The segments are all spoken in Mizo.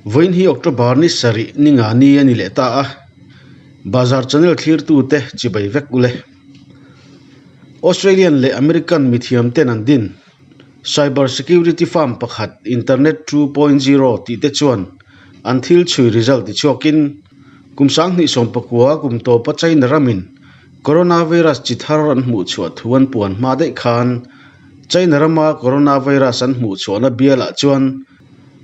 Vawiin hi October ni sarih ni nga ni a ni leh ta a, Bazar channel thlirtute chibai vek ule. Australian leh American mithiam ten an din Cyber security firm pakhat Internet 2.0 tih te chuan an thil chhui result tichhuakin kum 2019 kum tawpa China ramin Coronavirus chi thar an hmuh chhuah thu an puan hma daih khan China rama coronavirus an hmuh chhuahna bialah chuan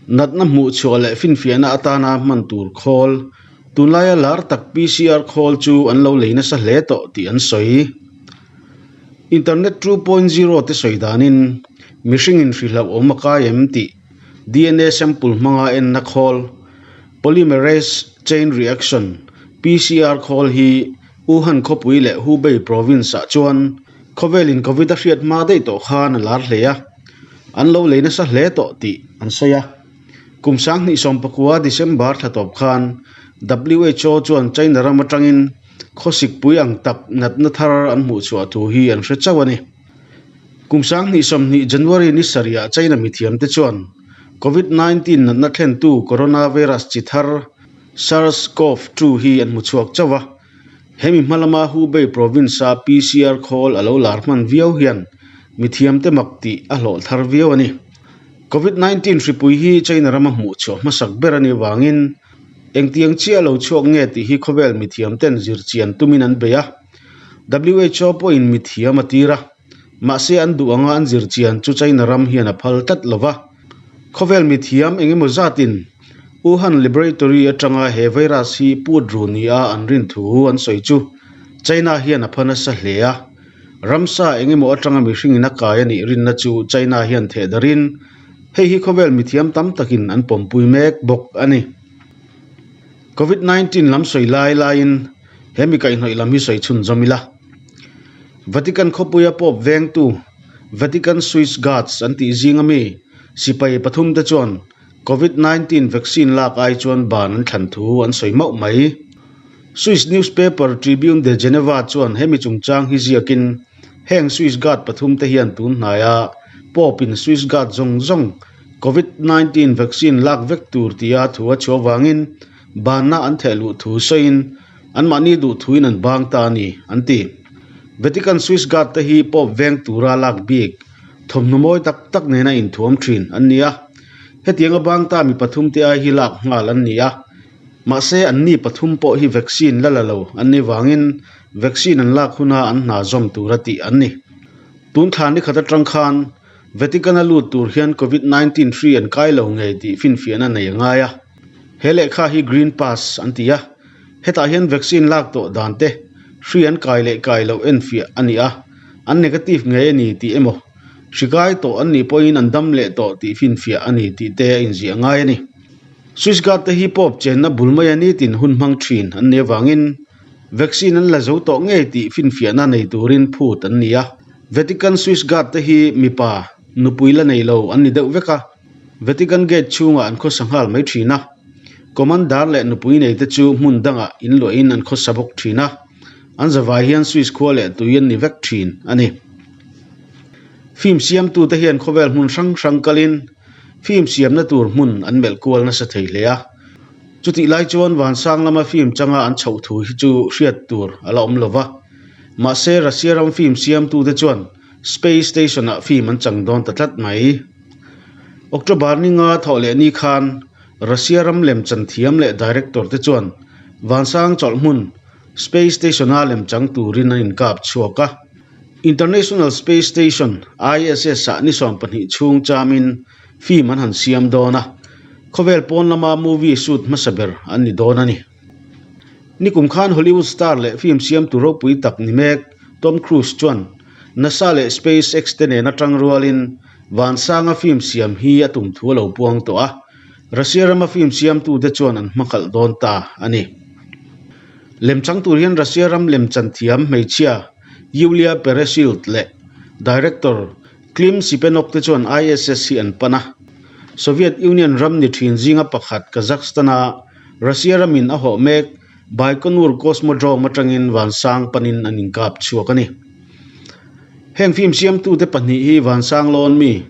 natna hmuh chhuah leh finfiahna atana hman tur khawl tunlaia lar tak PCR khawl chu an lo lei nasa hle tawh tih an sawi. Internet 2.0 te sawi danin mihring in hrilhloh awm a kai em tih DNA sample hmanga enna khawl Polymerase Chain Reaction, PCR, khawl hi Wuhan khawpui leh Hubei province ah chuan khawvelin Covid a hriat hma daih tawh khan a lar hle a, an lo lei nasa hle tawh tih an sawi a. Kum 2019 December thla tawp khan WHO chuan China ram atangin Khawsikpui ang tak natna thar an hmuh chhuah thu hi an hre chauh a ni. Kum 2020 January ni sarihah China mithiamte chuan Covid 19 natna thlentu coronavirus chi thar SARS-CoV-2 hi an hmu chhuak chauh a. Hemi hma lama Hubei province-a PCR khawl a lo lar hman viau hian mithiamte mak tih a hlawh thar viau a ni. Covid 19 hripui hi China rama hmuh chhuah hmasak ber a nih vangin Engtiang chiah lo chhuak nge tih hi khawvel mithiam ten zir chian tumin an bei a. WHO pawhin mithiam a tir a. Mahse an duh anga an zir chian chu China ram hian a phal tlat lo va. Khawvel mithiam eng emaw zatin Wuhan Laboratory atanga he virus hi put ru nia an rin thu an sawi chu China hian a pha nasa hle a. Ramsa eng emaw atanga mihringin a kai a nih rinna chu China hian theh darin Hei hi khawvel mithiam tam takin an pawmpui mek bawk a ni. Covid 19 lam sawi lai laiin he mi kaihhnawih lam hi sawi chhunzawm ila. Vatican khawpuia Pope vengtu Vatican Swiss Guards an tih zinga mi sipai pathumte chuan Covid 19 vaccine lak ai chuan ban an thlan thu an sawi mauh mai. Swiss newspaper Tribune de Geneva chuan hemi chungchang hi ziakin Heng Swiss Guard pathumte hian tun hnaia Pope-in Swiss Guard zawng zawng Covid 19 vaccine lak vek tur tia thu a chhuah vangin banna an theh luh thu sawiin anmahni duh thuin an bang ta a ni, an ti. Vatican Swiss Guard te hi Pope veng tura lak bik thawmhnaw mawi tak tak nena inthuam thin an ni a. Hetianga bang ta mi pathumte ai hi lak nghal an ni a. Mahse anni pathum pawh hi vaccine la la lo an nih vangin Vaccine an lak huna an hna zawm tura tih an ni. Tun thla ni khat atang khan Vatican a lut tur hian Covid 19 hri an kai lo ngei tih finfiahna nei a ngai a. He lehkha hi Green Pass an ti a, hetah hian vaccine lak tawh dan te hri an kai leh kai loh enfiah a ni a, an negative ngei a ni tih emaw, hri kai tawh an nih pawhin an dam leh tawh tih finfiah a ni tih te a inziah ngai a ni. Swiss Guard te hi Pope chenna bul maia nitin hun hmang thin an nih avangin, Vaccine an la zo tawh ngei tih finfiahna nei turin phut an ni a. Vatican Swiss Guard te hi mipa, nupui la nei lo an ni deuh vek a, Vatican Gate chhungah an khawsa nghal mai thin a. Commander leh nupui nei te chu hmun dangah inluahin an khawsa bawk thin a, an zavai hian Swiss khua leh tui an ni vek thin a ni. Film siamtute hian khawvel hmun hrang hrang kalin film siamna tur hmun an melh kual nasa thei hle a. Chutih lai chuan vansang lama film changa an chhoh thu hi chu hriat tur a la awm lo va. Mahse, Russia ram film siamtute chuan Space Station-ah film an chang dawn ta tlat mai. October ni nga thawh leh ni khan Russia ram lemchan thiam leh director te chuan vansang chawlh hmun Space Station-a lemchang turin an inkap chhuak a. International Space Station, ISS-ah ni 12 chhung chamin Film an han siam dawn a, khawvel pawn lama movie shoot hmasa ber an ni dawn a ni. Nikum khan Hollywood star leh film siamtu ropui tak ni mek Tom Cruise chuan NASA leh SpaceX te nen atang rualin vansanga film siam hi a tum thu a lo puang tawh a, Russia rama film siamtute chuan an hmakhalh dawn ta a ni. Lemchang tur hian Russia ram lemchan thiam hmeichhia Yulia Peresild leh director Klim Sipenok te chuan ISS hi an pan a. Soviet Union ram ni thin zinga pakhat Kazakhstan-a Russia ramin a hawh mek Baikonur Cosmodrome atangin vansang panin an inkap chhuak a ni. Heng film siamtute pahnih hi vansang lawn mi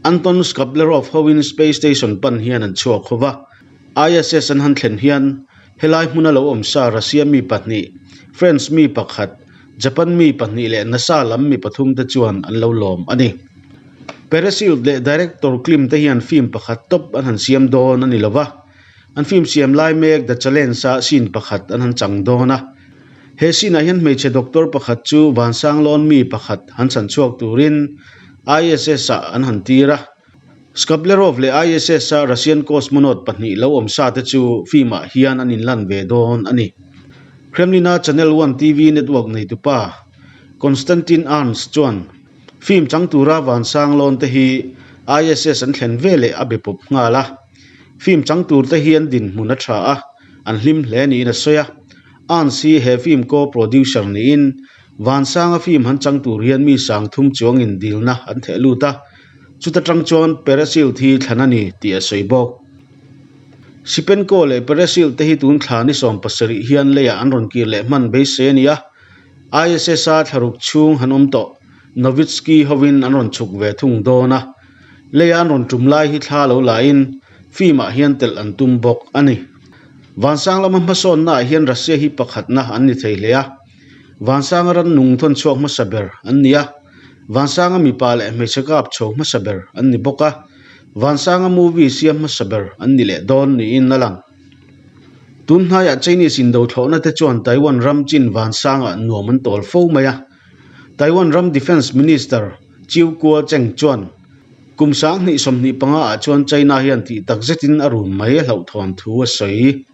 Anton Shkaplerov hoin space station pan hian an chhuak ho va. ISS an han thlen hian helai hmuna lo awm sa Russia mi pahnih, French mi pakhat, Japan mi pahnih leh NASA lam mi pathum te chuan an lo lawm a ni. Peresild leh Director Klim te hian film pakhat tawp an han siam dawn a ni lo va, an film siam lai mek The Challenge-a scene pakhat an han chang dawn a. He scene-ah hian hmeichhe doctor pakhat chu Vansanglawn mi pakhat han chhan chhuak turin ISS-ah an han tir a. Skablerov leh ISS-a Russian cosmonaut pahnih lo awm sa te chu film-ah hian an inlan ve dawn a ni. Kremlin-a Channel One TV network neitupa Konstantin Ernst chuan film chang tura vansang lawn te hi ISS an thlen ve leh a be pawp nghal a. Film chang tur te hi an dinhmun a tha a, an hlim hle niin a sawi a. Ernst hi he film co-producer niin vansanga film han chang tur hian mi sang thum chuangin dilna an theh lut a. Chuta tang chuan Peresild hi thlan a ni tih a sawi bawk. Sipenko leh Peresild te hi tun thla ni 70 hian leiah an rawn kir leh hman beisei a ni a, ISS-a thlaruk chhung han awm tawh Novitsky hovin an rawn chhuk ve thung dawn a, leia an rawn tum lai hi thla lo lain film-ah hian telh an tum bawk a ni. Vansang lama hmasawnnaah hian Russia hi pakhatna an ni thei hle a. Vansanga rannung thawn chhuak hmasa ber an ni a, Vansanga mipa leh hmeichhe kap chho hmasa ber an ni bawk a, Vansanga movie siam hmasa ber an ni leh dawn niin a lang. Tun hnaiah Chinese indo thlawhna te chuan Taiwan ram chin Vansangah nuam an tawl fo mai a, Taiwan ram Defence Minister Chiu Kuo-cheng chuan kum 2025 ah chuan China hian tih tak zetin a run mai a hlauhthawn thu a sawi.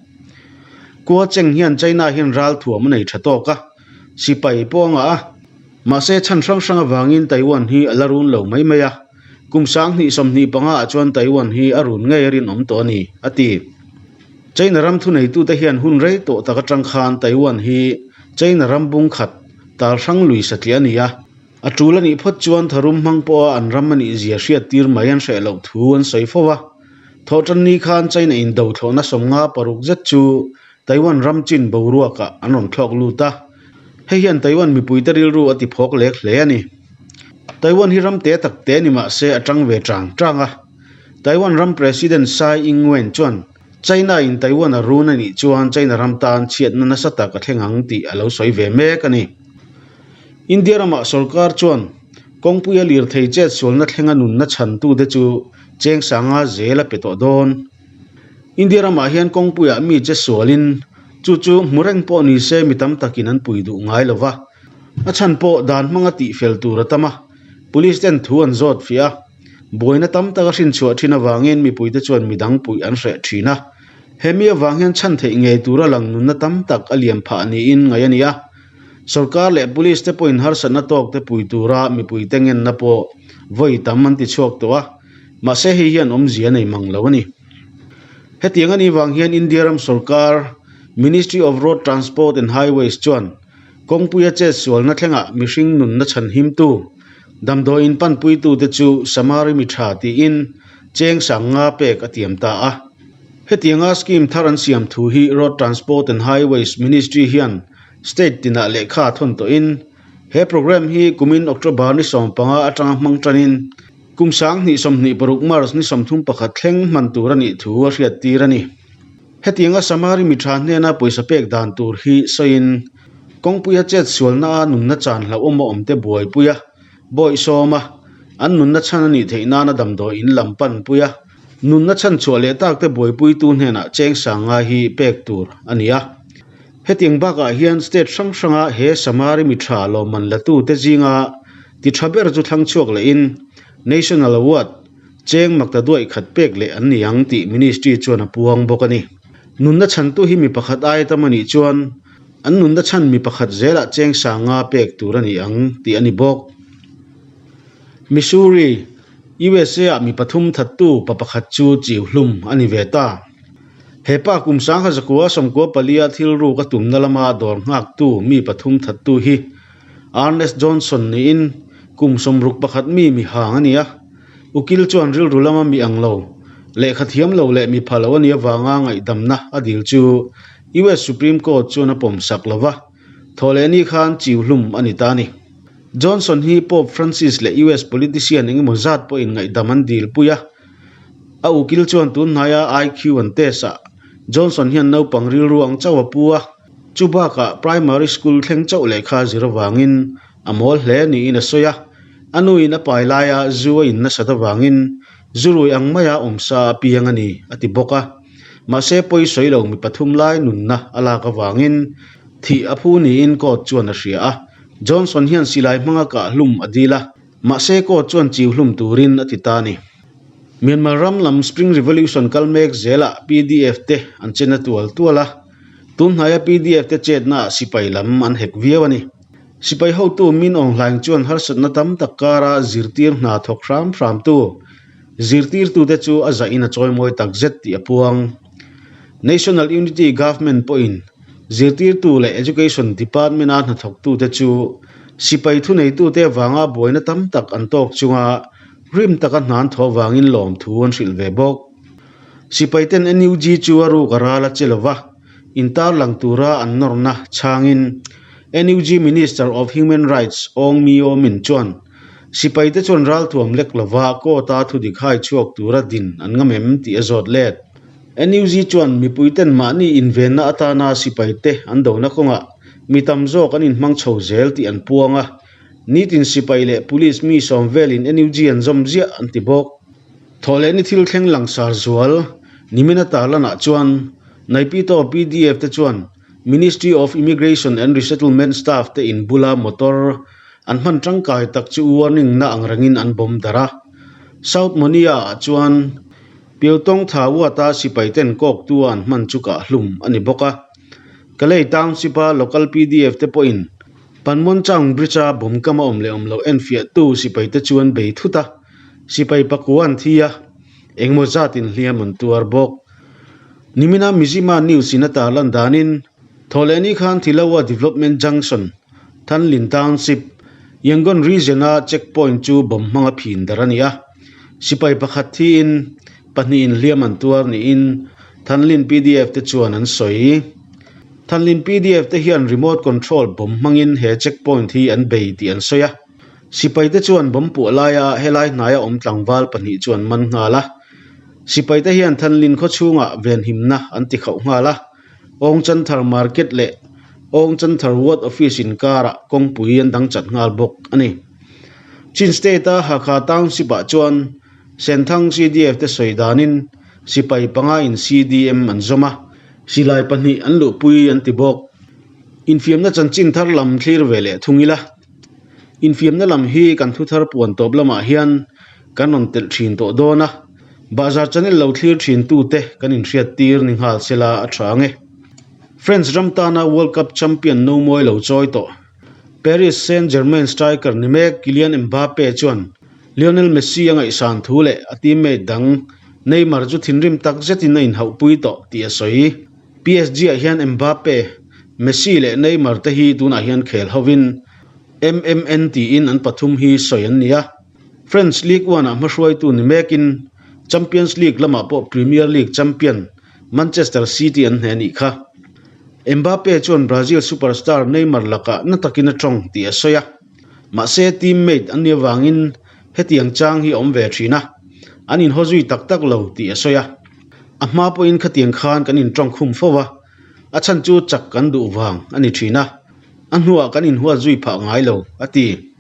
Kua Cheng hian China hian ral thuam a nei tha tawk a, sipai pawh a ngah a. Mahse chhan hrang hrang avangin Taiwan hi a la run lo mai mai a, kum 2025 ah chuan Taiwan hi a run ngei a rinawm tawh a ni, a ti. China ram thuneitute hian hun rei tawh tak atang khan Taiwan hi China ram bung khat tal hrang lui satliah a ni a, a tul a nih phawt chuan tharum hmang pawha an ram a nih zia hriattir mai an hreh loh thu an sawi fo a. Thawhtanni khan China in do thlawhna 56 zet chu Taiwan ram chin boruakah an rawn thlawk lut a, hei hian Taiwan mipuite rilru a ti phawk lek hle a ni. Taiwan hi ram te tak te ni mah se a tang ve chang chang a. Taiwan ram President Tsai Ing-wen chuan China in Taiwan a run a nih chuan China ram tan chhiatna nasa tak a thleng ang tih a lo sawi ve mek a ni. India ramah sorkar chuan kawngpuia lirthei chetsualna thlenga nunna chhantute chu Cheng sanga zel a pe tawh dawn. India ramah hian kawngpuiah mi che sualin chu chu hmu reng pawh ni se mi tam takin an pui duh ngai lo va. A chhan pawh dan hmanga tihfel tur a tam a, police ten thu an zawt fiah a. Buaina tam taka hrinchhuah thin avangin mipuite chuan midang puih an hreh thin a. He mi avang hian chhan theih ngei tura lang nunna tam tak a liam phah niin ngaih a ni a. Sorkar leh police te pawhin harsatna tawk te pui tura mipuite ngenna pawh vawi tam an ti chhuak tawh a, mahse hei hian awmzia nei mang lo a ni. Hetiang a nih vang hian India ram sorkar Ministry of Road Transport and Highways chuan kawngpuia chetsualna thlengah mihring nunna chhanhimtu damdawiin panpuitute chu Samari mi tha tiin cheng sang nga pek a tiam ta a. Hetianga scheme thar an siam thu hi Road Transport and Highways Ministry hian State tinah lehkha a thawn tawhin he programme hi kumin October ni 15 atanga hmang tanin kum 2026 March ni 31 thleng hman tur a nih thu a hriattir a ni. Hetianga Samari mi tha hnena pawisa pek dan tur hi sawiin kawngpuia chet sualna a nunna chan hlauhawm a awmte buaipui a, bawih sawm a, an nunna chhan a nih theih nana damdawi in lam panpui a, nunna chhan chhuah leh takte buaipuitu hnenah cheng sang ngai hi pek tur a ni a. Hetiang bakah hian state hrang hranga he Samari mi tha lawmman latute zinga ti tha ber chu thlang chhuak lehin National Award cheng makta duaih khat pek leh an ni ang tih Ministry chuan a puang bawk a ni. Nunna chhantu hi mi pakhat aia tam a nih chuan an nunna chhan mi pakhat zelah cheng sanga pek tur a ni ang tih a ni bawk. Missouri, USA-ah mi pathum thattu pa pakhat chu chiu hlum a ni ve ta. He pa kum 1994 thil ruk a tumna lama dawr nghaktu mi pathum thattu hi Ernest Johnson niin kum 61 mi mi hang a ni a. Ukil chuan rilru lama mi ang lo, lehkha thiam lo leh mi pha lo a nih avanga ngaihdamna a dil chu US Supreme Court chuan a pawmsak lo va, thawhlehni khan chiu hlum a ni ta a ni. Johnson hi Pope Francis leh US politician engemaw zat pawhin ngaihdam an dilpui a. A ukil chuan tun hnaia IQ an test ah. Johnson hian naupang rilru ang chauh a pu a, chu bakah primary school thleng chauh lehkha a zir avangin a mawl hle niin a sawi a. A nuin a pai laia zu a in nasat avangin zu rui ang maia awmsa a piang a ni, a ti bawk a. Mahse pawi sawi lo mi pathum lai nunna a lak avangin thih a phu niin court chuan a hria a. Johnson hian silai hmanga kah hlum a dil a, mahse court chuan chiu hlum turin a ti ta a ni. Myanmar ram lam Spring Revolution kal mek zelah pdf te an che na tual tual a, tun hnaia pdf te chetnaah sipai lam an hek viau a ni. Sipai hotu Min Aung Hlaing chuan harsatna tam tak kara zirtir hna thawk hram hramtu zirtirtute chu a zahin a chawimawi takzet tih a puang. National Unity Government pawhin zirtirtu leh Education Department-a hnathawktute chu sipai thuneitute avanga buaina tam tak an tawk chunga rim taka hna an thawh avangin lawmthu an hrilh ve bawk. Sipaiten NUG chu a ruk a ral a che lova, intarlang tura an nawrna chhangin NUG Minister of Human Rights Aung Myo Min chuan sipaite chuan ralthuam lek lova court-a thudik hai chhuak tura din an ngam em tih a zawt let. NUG chuan mipuiten mahni invenna atana sipaite an dona kawngah mi tam zawk an inhmang chho zel tih an puang a, nitin sipai leh police mi sawm velin NUG an zawm ziah an ti bawk. Thawhlehni thil thleng langsar zual Nimina tarlanah chuan Naipito pdf te chuan Ministry of Immigration and Resettlement staff te in bula motor an hman tangkai tak chu warning na ang rengin an bawm darh a. South Monia ah chuan Piotong Tha Uata sipai ten kawktu a an hman chu kah hlum a ni bawk a. Kalay Township a local pdf te pawhin Panmonchang Bridge a bawm kam a awm leh awm loh enfiahtu sipai te chu an bei thut a, sipai pakua an thi a, engemaw zatin hliam an tuar bawk. Nimina Mizzima News in a tarlan danin Thawhlehni khan Thilawa Development Junction, Thanlin Township, Yangon Region-a checkpoint chu bomb hmanga phin darh a ni a. Sipai pakhat thiin pahnihin hliam an tuar niin Thanlin pdf te chuan an sawi. Thanlin pdf te hian remote control bomb hmangin he checkpoint hi an bei tih an sawi a. Sipaite chuan bomb puah laia helai hnaia awm tlangval pahnih chu an man nghal a. Sipaite hian Thanlin khaw chhungah venhimna an ti khauh nghal a. Awngchanthar Market leh Awngchanthar Ward Office inkarah kawngpui an dang chat nghal bawk a ni. Chin State-a Hakha Township-ah chuan Senthang CDF te sawi danin sipai panga in CDM an zawm a, silai pahnih an luhpui an ti bawk. Infiamna chanchin thar lam thlir ve leh thung ila. Infiamna lam hi kan thu thar puan tawp lamah hian kan rawn telh thin tawh dawn a, Bahzar channel lo thlir thin tute kan inhriat tir ni nghal sela a tha ang e. France ram tana World Cup champion no mawi lo chawi tawh. Paris Saint-Germain striker ni mek Kylian Mbappe chuan Lionel Messi a ngaihsan thu leh a teammate dang Neymar chu thinrim tak zetin a inhauhpui tawh tih a sawi. PSG-ah hian Mbappe, Messi leh Neymar te hi tunah hian khel hovin MMN tiin an pathum hi sawi an ni a. French Ligue 1-ah hmahruaitu ni mekin Champions League lamah pawh Premier League champion Manchester City an hneh a nih kha. Mbappe chuan Brazil superstar Neymar lakah na takin a tawng tih a sawi a. Mahse teammate an nih avangin hetiang chang hi a awm ve thin a, an inhaw zui tak tak lo tih a sawi a. A hma pawhin khatiang khan kan intawng khum fo a, a chhan chu chak kan duh vang a ni thin a, a hnuah kan inhuat zui phah ngai lo, a ti.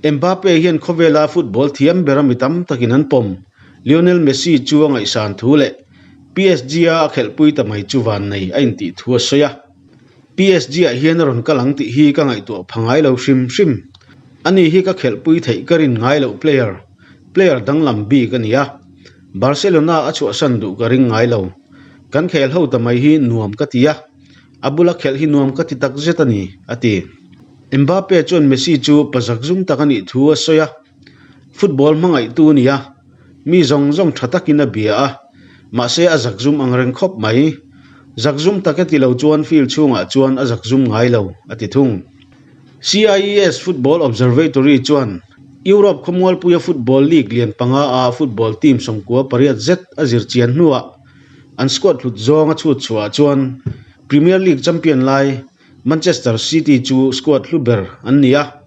Mbappe hian khawvela football thiam bera mi tam takin an pawm Lionel Messi chu a ngaihsan thu leh PSG-a a khelhpui ta mai chu vannei a intih thu a sawi a. PSG-ah hian a rawn kal ang tih hi ka ngaihtuah pha ngai lo hrim hrim. Ani hi ka khelhpui theih ka rin ngai loh player, player danglam bik a ni a. Barcelona a chhuahsan duh ka ring ngai lo. Kan khel ho ta mai hi nuam ka ti a, a bula khelh hi nuam ka ti tak zet a ni, a ti. Mbappe chuan Messi chu pa zakzum tak a nih thu a sawi a. Football hmangaihtu a ni a, mi zawng zawng tha takin a bia a, mahse a zakzum ang reng khawp mai. Zakzum tak e ti lo chuan field chhungah chuan a zakzum ngai lo, a ti thung. CIES Football Observatory chuan Europe khawmualpuia football league lian panga a football team 98 zet a zir chian hnuah an squad hlut zawng a chhut chhuah chuan Premier League champion lai Manchester City chu squad hlu ber an ni a,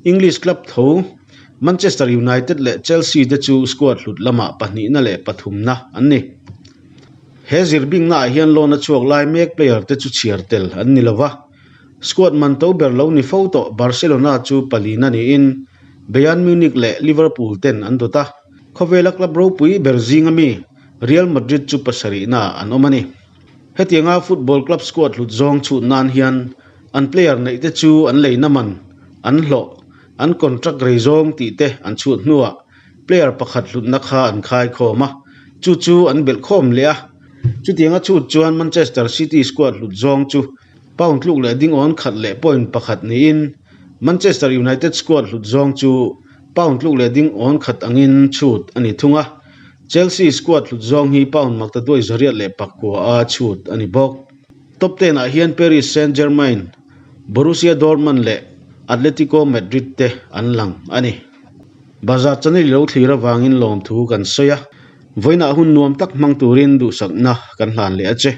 English club tho Manchester United leh Chelsea te chu squad hlut lamah pahnihna leh pathumna an ni. Heng He zirbingnaah hian loan a chhuak lai mek player te chu chhiar tel an ni lova. Squad man to ber lo ni fo tawh Barcelona chu palina niin Bayern Munich leh Liverpool ten an dawt a. Khawvela club ropui ber zinga mi Real Madrid chu pasarihna an awm a ni. Hetianga football club squad hlut zawng chhut nan hian an player neih te chu an leina man, an hlawh, an contract rei zawng tih te an chhut hnuah player pakhat hlutna kha an khai khawm a, chu chu an belh khawm leh a. Chutianga chhut chuan Manchester City squad hlut zawng chu pound tluk leh dingawn khat leh point pakhat niin Manchester United squad hlut zawng chu pound tluk leh dingawn khat angin chhut a ni thung a. Chelsea squad hlut zawng hi pound makta duai zariat leh pakua a chhut a ni bawk. Top ten ah hian Paris Saint-Germain, Borussia Dortmund leh Atletico Madrid te an lang a ni. Bazar channel i lo thlir avangin lawmthu kan sawi a, vawiinah hun nuam tak hmang turin duhsakna kan hlan leh a che.